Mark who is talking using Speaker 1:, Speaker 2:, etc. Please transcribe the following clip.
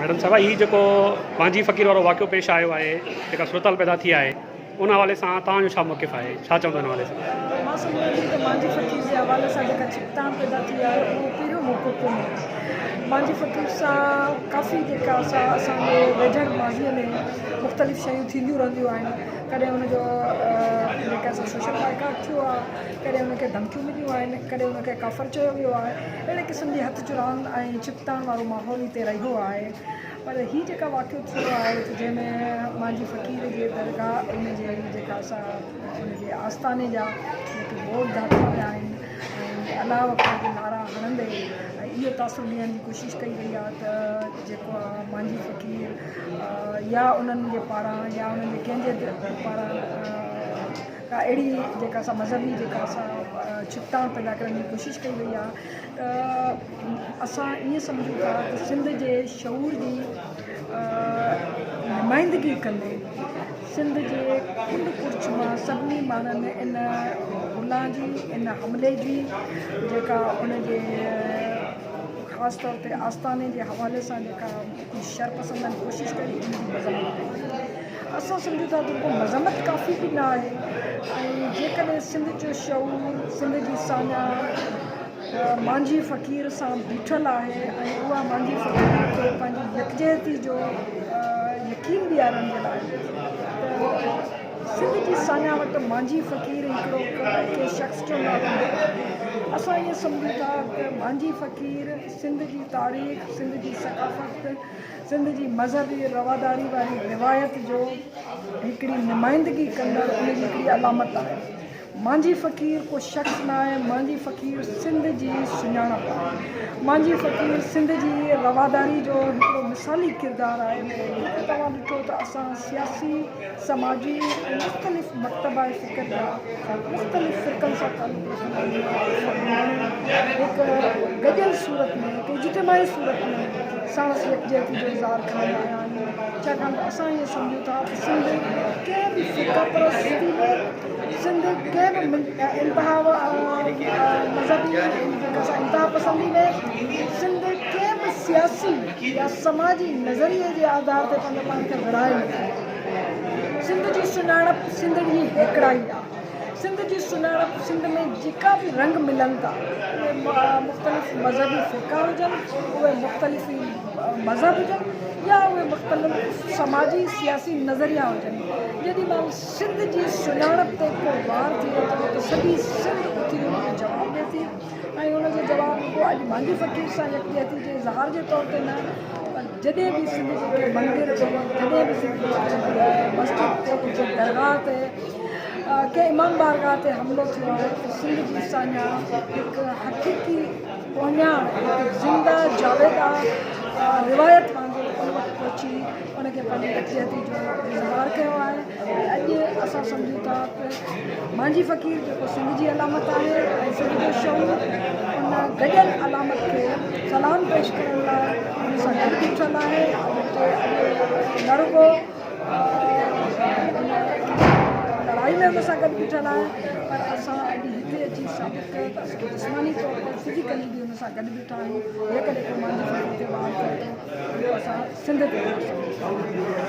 Speaker 1: Madam صاحبه هي جيڪو مانجهي فقير وارو واقعو پيش آيو آهي جيڪا صورتحال پيدا ٿي آهي ان حوالي سان توهان جو ڇا موقف آهي ڇا چوندو ان حوالي سان؟
Speaker 2: مان سمجهان ٿي ته مانجهي فقير جي حوالي سان جيڪا ڇڪتاڻ پيدا ٿي آهي اهو پهريون موقعو ڪونهي. مانجهي فقير سان ڪافي جيڪا سا اسان جي ويجهڙ ماضيء ۾ مختلف شيون ٿينديون رهنديون آهن. ڪڏهن ان جو جيڪا سا سوشل بائيڪاٽ ٿيو آهي، ڪڏهن ان کي ڌمڪيون مليون آهن، ڪڏهن ان کي ڪافر چيو ويو آهي. اهڙي قسم جي هٿ چراند ۽ ڇڪتاڻ وارو ماحول هتي رهيو آهي. پر هي جيڪا واقعو ٿيو آهي ته جنهن ۾ مانجهي فقير جي درگاهه ان جي جيڪا سا ان جي آستاني جا جيڪي بورڊ ڌاتلا ويا آهن ۽ الله اڪبر جي نعرا هڻندي ۽ اهو تاثر ڏيڻ جي ڪوشش ڪئي وئي آهي ته جيڪو آهي مانجهي فقير يا انهن جي پاران يا انهن جي ڪنهن جي پاران ڪا اهڙي جيڪا سا مذهبي جيڪا سا ڇڪتاڻ پيدا ڪرڻ جي ڪوشش ڪئي وئي آهي ته اسان ائين سمجهون ٿا ته سنڌ جي شعور جي نمائندگي ڪندي سنڌ جي ڪنڊ ڪڙڇ مان سڀني ماڻهن ان گناهه جي ان حملي جي جيڪا ان جي خاص طور تي آستاني جي حوالي سان جيڪا ڪجهه شرپسندن ڪوشش ڪئي ان جي مذمت ڪئي اسان سمجهون ٿا ته رڳو مذمت ڪافي به نه آهي ۽ جيڪڏهن سنڌ جو شعور سنڌ جي ساڃاهه مانجهي فقير سان بيٺل آهي ۽ اها مانجهي فقير کي پنهنجي يڪجهتي جو يقين ڏيارڻ جي لاء ته سنڌ جي ساڃاهه وٽ مانجهي فقير هڪڙو ڪنهن شخص جو نالو نه آهي. اسان ائين سمجهون ٿا ته مانجهي فقير سنڌ جي تاريخ، سنڌ جي ثقافت، سنڌ جي مذهبي رواداري واري روايت جو هڪڙي نمائندگي ڪندڙ ان جي هڪڙي علامت آهي. مانجهي فقير ڪو شخص نه آهي، مانجهي فقير سنڌ جي سڃاڻپ آهي. مانجهي فقير سنڌ جي رواداري جو هڪڙو مثالي ڪردار آهي. جتي توهان ڏٺو ته اسان سياسي، سماجي ۽ مختلف مڪتبه فڪر جا مختلف فرقن سان تعلق رکندڙ ماڻهو هڪ گڏيل صورت ۾ هڪ اجتماعي صورت ۾ ساڻس يڪجهتي جو اظهار ڪرڻ آيا آهيون. ڇاڪاڻ ته اسان ائين سمجهون ٿا ته سنڌ ڪنهن به فرقه پرستي ۾ سنڌ ڪنهن به انتها مذهبي انتها پسندي ۾ سنڌ ڪنهن به سياسي يا سماجي نظريي جي آڌار تي پنهنجو پاڻ کي ورهائي نٿي. سنڌ جي سڃاڻپ سنڌ جي هيڪڙائي آهي. سنڌ جي سڃاڻپ سنڌ ۾ جيڪا به رنگ ملن ٿا اهي مختلف مذهبي فرقا هجن، اهي مختلف مذهب هجن يا اهي مختلف سماجي سياسي نظريا هجن. جيڏي مهل سنڌ جي سڃاڻپ تي ڪو وار ٿئي ٿو ته سڄي سنڌ اٿي ان جو جواب ڏئي ٿي ۽ ان جو جواب رڳو اڄ مانجهي فقير سان يڪجهتي جي اظهار جي طور تي نه پر جڏهن به سنڌ جي ڪنهن مندر تي جڏهن به سنڌ جي ڪنهن مسجد تي ڪنهن درگاهه تي ڪنهن امام بارگاهه تي حملو ٿيو آهي ته سنڌ جي ساڃاهه هڪ حقيقي اهڃاڻ هڪ زنده جاويدا روايت وانگر ان وقت پهچي ان کي پنهنجي يڪجهتي جو اظهار ڪيو آهي ۽ اڄ اسان سمجهون ٿا ته مانجهي فقير جيڪو سنڌ جي علامت آهي ۽ سنڌ جو شعور ان گڏيل علامت کي سلام پيش ڪرڻ لاء ان سان گڏ بيٺل آهي ۽ اتي اڄ نه رڳو لڙائي ۾ ان سان گڏ بيٺل آهي پر اسان اڄ هتي اچي ثابت ڪيو ته اسان جسماني طور تي فزيڪلي به ان سان گڏ بيٺا آهيون جيڪڏهن ڪو مانجهي فقير تي وار ڪري ٿو اهو اسان سنڌ تي وار سمجهون ٿا.